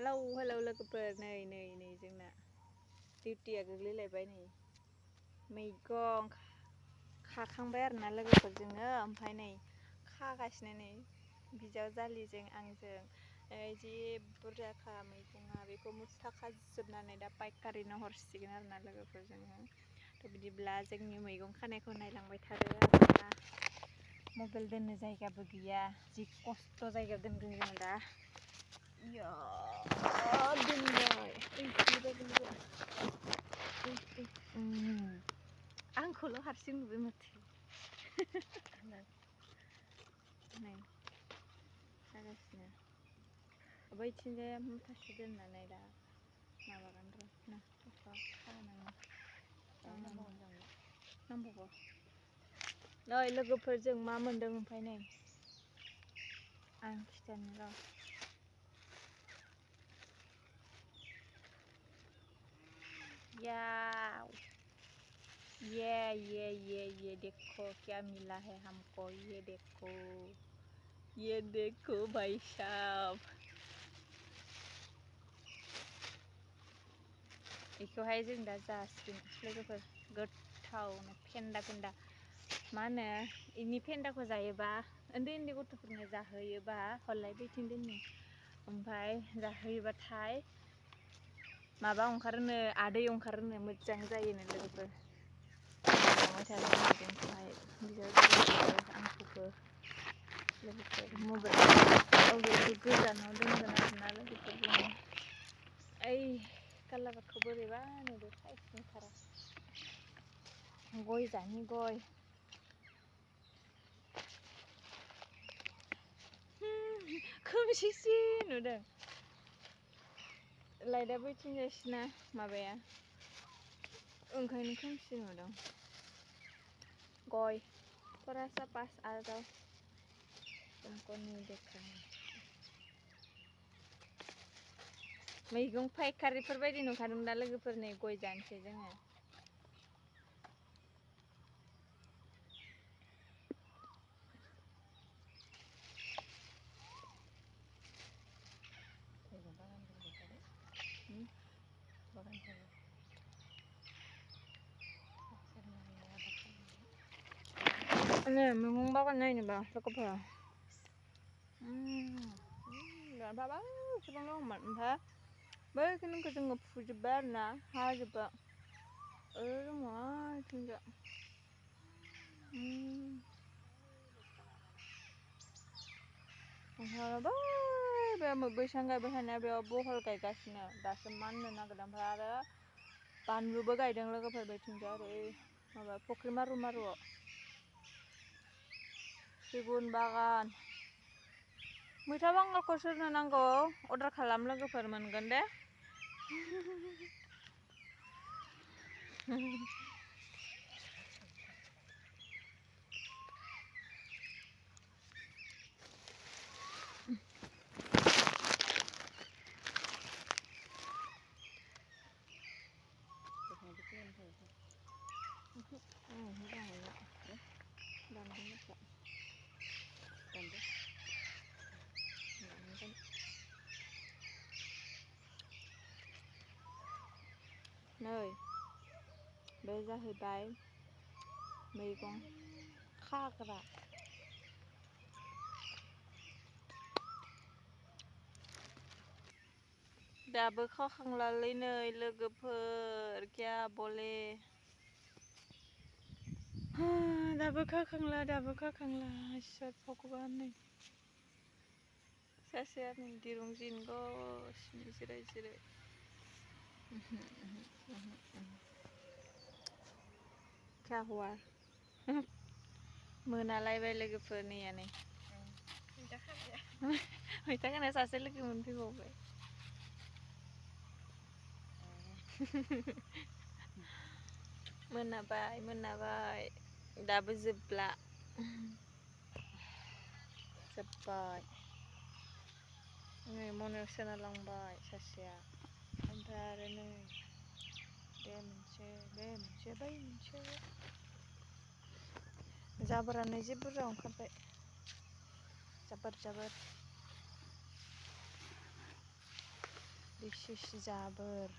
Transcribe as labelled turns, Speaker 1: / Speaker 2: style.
Speaker 1: Hello logoper này जोंना डिउटिया गोग्लैलायबाय नै मैगं खाखांबाय आरोना लोगोफोर जोङो ओमफ्राय नै खागासिनो नै बिजाव जालिजों आंजों जि बुरजाखा मैगंआ बेखौ मुथा खाजोबनानै दा पाइकारिनो हरसिगोन आरोना लोगोफोर जोङो थ' बिदिब्ला जोंनि मैगं खानायखौ नायलांबाय थादो आरोना मबाइल दोननो जायगाबो गैया जि खस्थ' जायगा दोनदों जों दा या दोनबाय आंखौल' हारसिं नुबाय माथो नै जागासिनो बैथिंजाय मुथासे दोननानै दा माबागोन र' ना नांबावगौ नै लोगोफोरजों मा मोनदों ओमफ्राय नै आं खिथानो र' ये देखो क्या मिला है हमको ये देखो भाई साहब बेखौहाय जों दा जासिगोन लोगोफोर गोथावनो फेन्दा मा होनो इनि फेन्दाखौ जायोबा उन्दै गथ'फोरनो जाहोयोबा हरलाय बैथिं दोननि ओमफ्राय जाहोयोबाथाय माबा ओंखारोनो आदै ओंखारोनो मोजां जायोनो लोगोफोर मैगंखौहाय आंखौबो लोगोफोर मबाइल गोजानाव दोनगोन आरोना लोगोफोर जोङो ओइ कालाबादखौ बोरैबा नुदो साइज नुथारा गय जानि गय खोमसिसि नुदों लाइटआ बैथिंजायसोना माबाया ओंखायनो खोमसि नुदों गय थोड़ा सा पास आ जाओ तुमको नहीं देखा मैगं फायखारिफोर बायदि नुखादों दा लोगोफोर नै गय जानोसै जोङो मैगं बागान नायनोबा लोगोफोरा बाबा एसेबां दंमोन ओमफ्राय बै खिनिखौ जोङो फुजोब्बाय आरोना हाजोब्बाय दङ इथिंजा ओमफ्राय बे बैसां गायबाय थानाया बेयाव बहल गायगासिनो दासो माननो नागिरदों ओमफ्राय आरो बानलुबो गायदों लोगोफोर बैथिंजा ओरै माबा फुख्रि मारुआव सिगुन बागान मैथा बांगालखौ सोरनो नांगौ अर्डार खालाम लोगोफोर मोनगोन दे नै बे जाहैबाय मैगं खाग्रा दाबो खाखांलालै नै लोगोफोर क्या बोले दाबो खाखांला इसोर भगबान नै सासेया नै दिरुं जिनगासिनो जिराय क्या हुआ मोनालायबाय लोगोफोर नैया नै मैथा खानाया सासे लोगो मोनफैबावबाय मोनाबाय दाबो जोबला जोब्बाय नै मनायाव सोना लांबाय सासेया ओमफ्राय आरो नै बे मोनसे बै मोनसे जाबोरानो जि बुरजा ओंखारबाय जाबोर This is Jabber